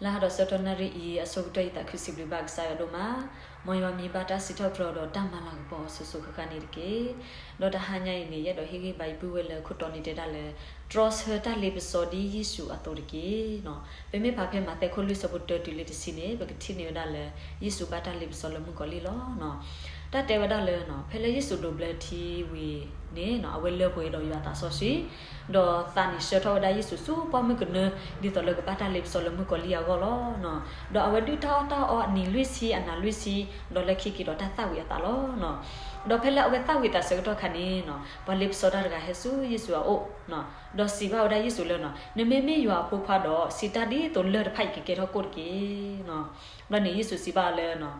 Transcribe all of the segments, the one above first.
လၢဟါဒီးဆၢကတီၢ်နၣ်ရံၣ်အံၤ အဆိကတၢၢ်ယသးခုစံးဘျုးဘၣ်ကစၢ်ယွၤဒိၣ်မး, မ်ယွၤမံၤဘၣ်တၢ်စံးထီၣ်ပတြၢၤဒီးတၢ်မၤလၤကပီၤအီၤစိၤစိၤဃၣ်ဃၣ်န့ၣ်တက့ၢ်. ဒီးတဟါညါအံၤန့ၣ် ယအဲၣ်ဒိးဟ့ၣ်ဂံၢ်ဘါယပုၢ်ဝဲၢ်လၢခိၣ်တီန့ၣ်တဲဒၣ်လၢ တြီဆၢတၢ်လ့ပစီဒ်ယ့ၣ်ၡူးအသိးတက့ၢ်. ပမ့ၢ်ဖးဖဲမးသဲခိၣ်လွံၢ်ဆၢဖိတၢတုၤလၢတဆံန့ၣ် ပကထံၣ်န့ၢ်ဝဲဒၣ်လၢ ယ့ၣ်ၡူးဘၣ်တၢ်လ့ပစီလၢမုၣ်ကီၤလံၢ်လီၤ. တၢ်တဲဝဲဒၣ်လၢ ဖဲလၢယ့ၣ်ၡူးဒိးဘျၢထံဝံၤန့ၣ် အဝဲလၢပှဲၤဒီးယွၤအသးစီဆှံ, ဒီးသးန့ၣ်ဆှၢထီၣ်ဝဲဒၣ်ယ့ၣ်ၡူးဆူပှၢ်မုၢ်ကနၢ ဒ်သိးလၢကဘၣ်တၢ်လ့ပစီလၢမုၣ်ကီၤလံၢ်အဂီၢ်လီၤ. ဒီးအဝဲဒုၣ်တၢ်အီၣ်တၢ်အီအနံၤလွံၢ်ဆံအနၤလွံၢ်ဆံ, ဒီးလၢခံက့ၤဒီးတၢ်သၣ်ဝံၤအသးလီၤ. ဒီးဖဲလၢအဝဲသၣ်ဝံၤအသးဆၢကတီၢ်ခါန့ၣ် ပှၤလ့ပစီတၢ်တဂၤဟဲဆူယ့ၣ်ၡူးအအိၣ်, ဒီးစံးဘၣ်ဝဲဒၣ်ယ့ၣ်ၡူးလၢ နမ့မ့ၢ်ယွၤအဖိခွါဒီး စံးတၢ်ဒ်သိးလၢၢ်တဖၣ်အံၤကကဲထီၣ်ကိၣ်တက့ၢ်. ဘျီန့ၣ်ယ့ၣ်ၡူးစံးဘၣ်အီၤလၢ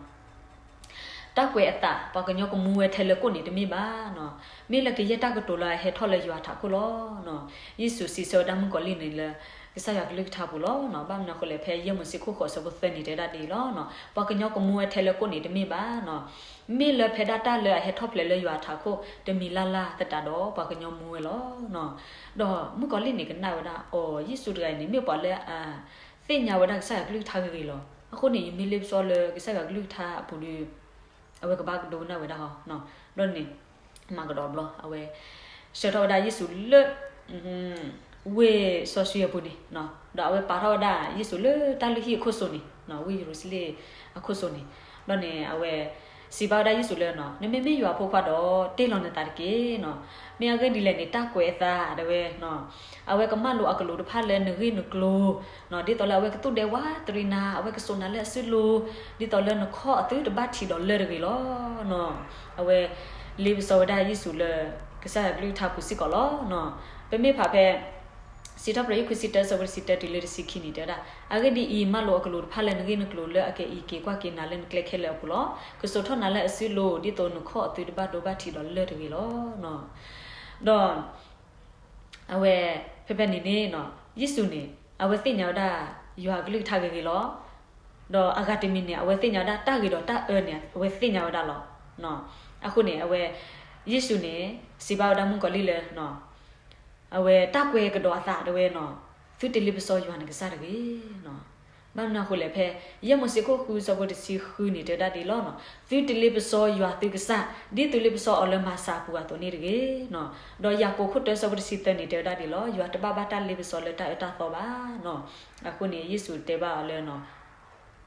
တၢ်ကွဲးအသး ပှၤကညီကမူဝဲထဲလၢကိၣ်န့ၣ်တမ့ၢ်ဘၣ်, မ့ၢ်လၢကယဲၢ်တၢ်ကတိၤလၢအဟဲထီၣ်လၢယွၤထးခိၣ်လီၤ. ယ့ၣ်ၡူးစံးဆၢဝဲဒၣ်မုၣ်ကီၤလံၢ်န့ၣ်လၢ ကစၢ်ယွၤကလုၢ်ကထါပူၤလီၤ. ဘၣ်မနုၤအဃိလဲၣ် ဖဲယဲၢ်မိၤၡ့ခိၣ်ဃိးဆၢဖိသၢန့ၣ်တဲဒၣ်ဒ်အံၤလီၤ. ပှၤကညီကမူဝဲထဲလၢကိၣ်န့ၣ်တမ့ၢ်ဘၣ်, မ့ၢ်လၢဖဲဒၣ်တၢ်လၢအဟဲထီၣ်ဖျဲးလၢယွၤထးခိၣ်တမံၤလၢ်လၢ်သတးဒီး ပှၤကညီမူဝဲလီၤ. ဒီးမုၣ်ကီၤလံၢ်န့ၣ်ကနၣ်ဝဲဒၣ် အိ ယ့ၣ်ၡူးတဂၤအံၤန့ၣ် မ့ၢ်ပှၤလၢအသ့ၣ်ညါဝဲဒၣ်ကစၢ်ယွၤကလုၢ်ကထါဂ့ၤဂ့ၤလီၤ. အဃိန့ၣ် ယမ့ၢ်လ့ပစီလၢကစၢ်ယွၤကလုၢ်ကထါအပူၤဒီး အဝဲကဘၣ်ကဒိကနၣ်ဝဲဒၣ်ဟီ, ဘျီန့ၣ် မၤကဒီးဘျီ အဝဲ ဆှၢထီၣ်ဝဲဒၣ်ယ့ၣ်ၡူးလၢ ဝ့ၢ်စီဆှံအပူၤန့ၣ်, ဒီးအဝဲပာ်ထီၣ်ဝဲဒၣ်ယ့ၣ်ၡူးလၢတၢ်လုၢ်ဟံၣ်အခိၣ်စိၤန့ၣ်, ဝ့ၢ်ယရူၤၡလ့ၣ်အခိၣ်စိၤန့ၣ်, ဘျီန့ၣ် အဝဲ စံးဘၣ်ဝဲဒၣ်ယ့ၣ်ၡူးလၢ နမ့မ့ၢ်ယွၤအဖိခွါဒီး တ့ၢ်လီၤနသးတက့ၢ်. မ့ၢ်အဂ့ၢ်ဒ်လဲၣ်န့ၣ် တၢ်ကွဲးအသးတဲဝဲ အဝဲကမၢလိာ်အကလူးတဖၣ်လၢနဂ့ၢ်နကျိၤ, ဒ်သိးလၢအဝဲကသူၣ်ဒဲဝးတရံးနၤ, အဝဲကစိာ်နၤလၢအစုလိၤ, ဒ်သိးလၢနခီၣ်အသုတဘၣ်ထံးဒီးလၢၢ်တဂ့ၤလီၤ. အဝဲ လ့ပစီဝဲဒၣ်ယ့ၣ်ၡူးလၢ ကစၢ်ယွၤကလုၢ်ကထါပူၤစ့ၢ်ကီးလီၤ. ပမ့ၢ်ဖးဖဲ စံးထီၣ်ပတြၢၤ ယုၢ်ခွံဆံတၢ ဆၢဖိတဆံတၢတုၤလၢတဆံခံန့ၣ် တဲဝဲဒၣ်, အဂ့ၢ်ဒ်အံၤ, မၢလိာ်အကလူးတဖၣ်လၢနဂ့ၢ်နကျိၤလၢအကအံးက့ၤကွၢ်က့ၤနၤလၢနကျဲခဲလၢာ်အပူၤလီၤ. ကစိာ်ထီၣ်နၤလၢအစုလိၤ, ဒ်သိးနခီၣ်အသုတဘၣ်ဒိဘၣ်ထံးဒီးလၢၢ်တဂ့ၤလီၤ. ဒီး အဝဲ ဖဲဖဲန့ၣ်န့ၣ် ယ့ၣ်ၡူးန့ၣ် အဝဲသ့ၣ်ညါဝဲဒၣ် ယွၤအကလုၢ်ကထါဂ့ၤဂ့ၤလီၤ. ဒီးအဂၤတမံၤန့ၣ် အဝဲသ့ၣ်ညါဝဲဒၣ်တၢ်ဂ့ၤဒီးတၢ်အၢန့ၣ် အဝဲသ့ၣ်ညါဝဲဒၣ်လီၤ. အဃိန့ၣ် အဝဲ ယ့ၣ်ၡူးန့ၣ် စံးဘၣ်ဝဲဒၣ်မုၣ်ကီၤလံၢ်လၢ အဝဲတၢ်ကွဲးကဒီးအသးတဲဝဲ သုတလ့ပစီယွၤနကစၢ်တဂ့ၤ. ဘၣ်မနုၤအဃိလဲၣ် ဖဲ ယဲၢ်မိၤၡ့ခိၣ်ဃုဆၢဖိတဆံဃုန့ၣ် တဲဝဲဒၣ်ဒ်အံၤလီၤ. သုတလ့ပစီယွၤသုကစၢ် ဒ်သုလ့ပစီအီၤလၢမၤစၢ်အပူၤအသိးန့ၣ်တဂ့ၤ. ဒီးယၤကိာ်ခိၣ်တၢဆၢဖိတဆံသၢန့ၣ် တဲဝဲဒၣ်ဒ်အံၤလီၤ. ယွၤတဘၣ်ဘၣ်တၢ်လ့ပစီလၢတၢ်အၢတၢ်သီဘၣ်. အဃိန့ၣ် ယ့ၣ်ၡူးတဲဘၣ်အီၤလၢ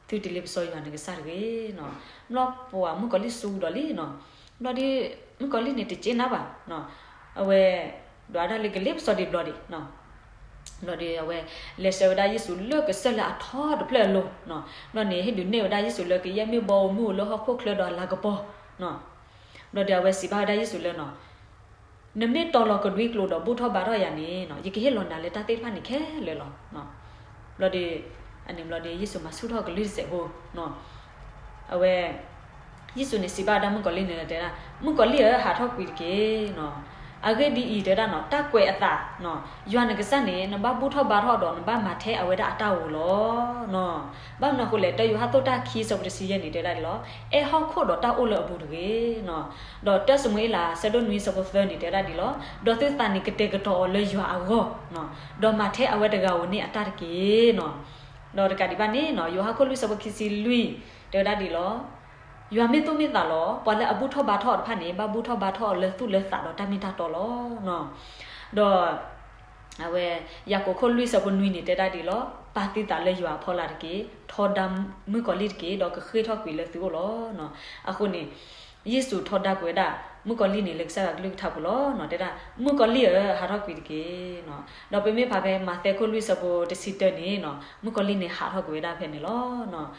သုတလ့ပစီယွၤနကစၢ်တဂ့ၤ. ဘျီပှၤမုၣ်ကီၤလံၢ်စူၤဒီးလံနီၤ, ဘျီဒီး မုၣ်ကီၤလံၢ်န့ၣ်တစ့နၤဘၣ်, အဝဲ ဒွးဒၣ်လၢကလ့ပစီဒံးဘျီဒံး, ဘျီဒီးအဝဲ လဲၤဆှၢဝဲဒၣ်ယ့ၣ်ၡူးလၢကစၢၢ်လၢအထီတဖျၢၣ်အလိၤ, ဘျီန့ၣ် ဟ့ၣ်ဒုးနဲၣ်ဝဲဒၣ်ယ့ၣ်ၡူးလၢကယဲၢ်မ့ၣ်ဘီဧိၤမ့ၣ်ဧိၤလၢဟီၣ်ခိၣ်ချၢဒီးအလၤကပီၤ, ဘျီဒီးအဝဲစံးဘၣ်ဝဲဒၣ်ယ့ၣ်ၡူးလၢနီၤ နမ့ၢ်တီၤလီၤကဒွံကျိာ်ဒီးဘူၣ်ထီၣ်ဘါထီၣ်ယၤန့ၣ် ယကဟ့ၣ်လီၤနၤလၢတၢ်သ့ၣ်တဖၣ်န့ၣ်ခဲလၢာ်လီၤ. ဘျီဒီး အန့ၣ်ဘျီဒီး ယ့ၣ်ၡူးမၤဆူၣ်ထီၣ်ကလုၢ်တစဲးဖိ, အဝဲ ယ့ၣ်ၡူးန့ၣ်စံးဘၣ်ဝဲဒၣ်မုၣ်ကီၤလံၢ်န့ၣ်တဲဒၣ်, မုၣ်ကီၤလံၢ်ဧၢ, ဟးထီၣ်ကွံာ်တက့ၢ်. အဂ့ၢ်ဒ်အံၤတဲဒၣ်နီၤ, တၢ်ကွဲးအသး, ယွၤနကစၢ်န့ၣ် နဘၣ်ဘူၣ်ထီၣ်ဘါထီၣ်ဒီးနဘၣ်မၤထဲအဝဲဒၣ်အတၢ်ဧိၤလီၤ. ဘၣ်မနုၤအဃိလဲၣ်, တၢယိၤဟၣ်အခိၣ်တၢခံဆၢဖိတဆံယဲၢ်န့ၣ် တဲဒၣ်ဒ်လီၤ, အဲၣ်ဟီၣ်ခိၣ်ဒီးတၢ်အိၣ်လၢအပူၤတဂ့ၤ. ဒီးတၢၡမူၤအ့လး ဆၢဒိၣ်နွံဆၢဖိသၢန့ၣ် တဲဒၣ်ဒ်လီၤ, ဒီးသုသးန့ၣ်ကတဲာ်ကတီၤအီၤလၢယွၤအဂီၢ်, ဒီးမၤထဲအဝဲတဂၤဧိၤန့ၣ်အတၢ်တက့ၢ်. ဒီးတကးဒံးဘၣ်န့ၣ်နီၤ, ယိၤဟၣ်ခိၣ်လွံၢ်ဆၢဖိခံဆံလွံၢ် တဲဝဲဒၣ်ဒ်လီၤ, ယွၤမ့ၢ်သူၣ်မ့ၢ်သးလီၤ, ပှၤလၢအဘူၣ်ထီၣ်ဘါထီၣ်အီၤတဖၣ်န့ၣ် ဘၣ်ဘူၣ်ထီၣ်ဘါထီၣ်အီၤလၢသူၣ်လၢသးဒီးတၢ်မ့ၢ်တၢ်တီလီၤ. ဒီး အဝဲ ယၤကိာ်ခိၣ်လွံၢ်ဆၢဖိနွံန့ၣ် တဲဒၣ်ဒ်လီၤ, ပာ်သုသးလၢယွၤအဖီလာ်တက့ၢ်, ထီဒါမုၣ်ကီၤလံၢ်တက့ၢ်, ဒီးကဃ့ၢ်ထီၣ်ကွံာ်လၢသုအိၣ်လီၤ. အဃိန့ၣ် ယ့ၣ်ၡူးထီဒါကွံာ်ဝဲဒၣ် မုၣ်ကီၤလံၢ်န့ၣ် လၢကစၢ်ယွၤကလုၢ်ကထါပူၤလီၤ. တဲဒၣ် မုၣ်ကီၤလံၢ်ဧၢ, ဟးထီၣ်ကွံာ်တက့ၢ်. ဒီးပမ့ၢ်ဖးဖဲမးသဲခိၣ်လွံၢ်ဆၢဖိတဆံတၢန့ၣ်နီၤ, မုၣ်ကီၤလံၢ်န့ၣ်ဟးထီၣ်ကွံာ်ဝဲဒၣ်ဖဲန့ၣ်လီၤ.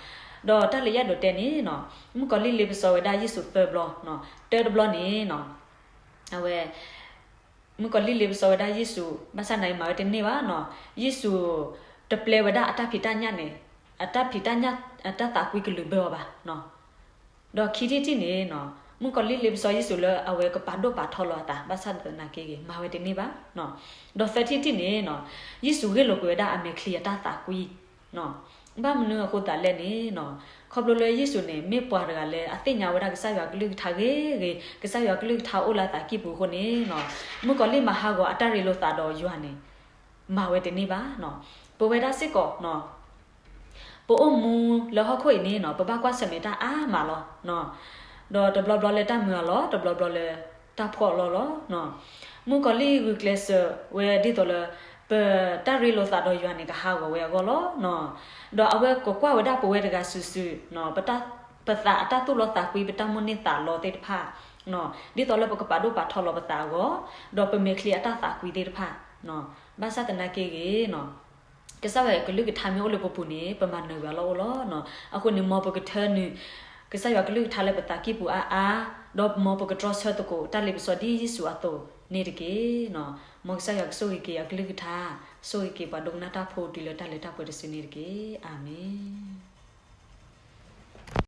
ဒီးတၢ်လၢယအဲၣ်ဒိးတဲန့ၣ်နီၤ, မုၣ်ကီၤလံၢ်လ့ပစီဝဲဒၣ်ယ့ၣ်ၡူးသၢဘျီ, တၢတဘျီန့ၣ်နီၤ, အဝဲ မုၣ်ကီၤလံၢ်လ့ပစီဝဲဒၣ်ယ့ၣ်ၡူး ဘၣ်ဆၣ်သနာ်က့မၤဝဲတန့ၢ်ဘၣ်နီၤ, ယ့ၣ်ၡူး တပျဲဝဲဒၣ်အတၢ်ဖံးတၢ်ညၣ်န့ၣ်, အတၢ်ဖံးတၢ်ညၣ် အတၢ်သးကွံကလုာ်ဘၢအီၤဘၣ်. ဒီးခံထံၣ်တထံၣ်န့ၣ်နီၤ, မုၣ်ကီၤလံၢ်လ့ပစီယ့ၣ်ၡူးလၢအဝဲကပာ်ဒိၣ်ပာ်ထီလီၤအသး ဘၣ်ဆၣ်သနာ်က့ဂ့ၤ မၤဝဲတန့ၢ်ဘၣ်. ဒီးသၢထံၣ်တထံၣ်န့ၣ်နီၤ, ယ့ၣ်ၡူးဂ့ၢ်လိာ်ကွံာ်ဝဲဒၣ်အမဲာ်ချံအတၢ်သးကွံ ဘၣ်မနုၤအဃိသးလဲၣ်န့ၣ်နီၤ, ခီဖျိလၢယ့ၣ်ၡူးန့ၣ် မ့ၢ်ပှၤတဂၤလၢအသ့ၣ်ညါဝဲဒၣ်ကစၢ်ယွၤကလုၢ်ကထါဂ့ၤဂ့ၤ, ကစၢ်ယွၤကလုၢ်ကထါအိၣ်လၢအသးကံၢ်ပူၤအဃိန့ၣ်နီၤ, မုၣ်ကီၤလံၢ်မၤဟးဂီၤအတၢ်ရ့လိာ်သးဒီးယွၤန့ၣ် မၤဝဲတန့ၢ်ဘၣ်နီၤ. ပဝဲဒၣ်စ့ၢ်ကီးနီၤ, ပအိၣ်မူလၢဟီၣ်ခိၣ်အံၤန့ၣ်နီၤ ပဘၣ်ကွၢ်ဆၢၣ်မဲာ်တၢ်အါမးလီၤ. ဒီးတဘျီဘျီလၢတၢ်မုာ်အလီၢ်, တဘျီဘျီလၢတၢ်ဖှီၣ်အလီၢ်လီၤ. မုၣ်ကီၤလံၢ်ဂုာ်ကျဲးစၢးဝဲဒ်သိးလၢ ပတၢ်ရ့လိာ်သးဒီးယွၤန့ၣ် ကဟးဂီၤဝဲအဂီၢ်လီၤ. ဒီးအဝဲကကွၢ်ဝဲဒၣ်ပဝဲတဂၤစုာ်စုာ်, ပသးအတၢ်သူၣ်လီသးကွံ ပတၢ်မိၣ်န့ၢ်သးလီသ့ၣ်တဖၣ်, ဒ်သိးလၢပကပာ်ဒိၣ်ပာ်ထီလီၤပသးအဂီၢ်, ဒီးပမဲာ်ချံအတၢ်သးကွံသ့ၣ်တဖၣ်, ဘၣ်ဆၣ်သနာ်က့ဂ့ၤ ကစၢ်ယွၤကလုၢ်ကထါမ့ၢ်အိၣ်လၢပပူၤန့ၣ် ပမၤနၢၤဝဲအလီၢ်အိၣ်လီၤ. အဃိန့ၣ် မ်ပကထၢနုာ် ကစၢ်ယွၤကလုၢ်ကထါလၢပသးကံၢ်ပူၤအါအါ, ဒီးမ်ပကတြီဆၢသကိးတၢ်လ့ပစီဒ်ယ့ၣ်ၡူးအသိးန့ၣ်တက့ၢ်. မ်ကစၢ်ယွၤကဆိၣ်ဂ့ၤက့ၤအကလုၢ်ကထါ, ဆိၣ်ဂ့ၤက့ၤပှၤဒိကနၣ်တၢ်ဖိတုၤလၢတၢ်လၢတၢ်ပှဲၤတစုန့ၣ်တက့ၢ်. အၤမ့ၣ်.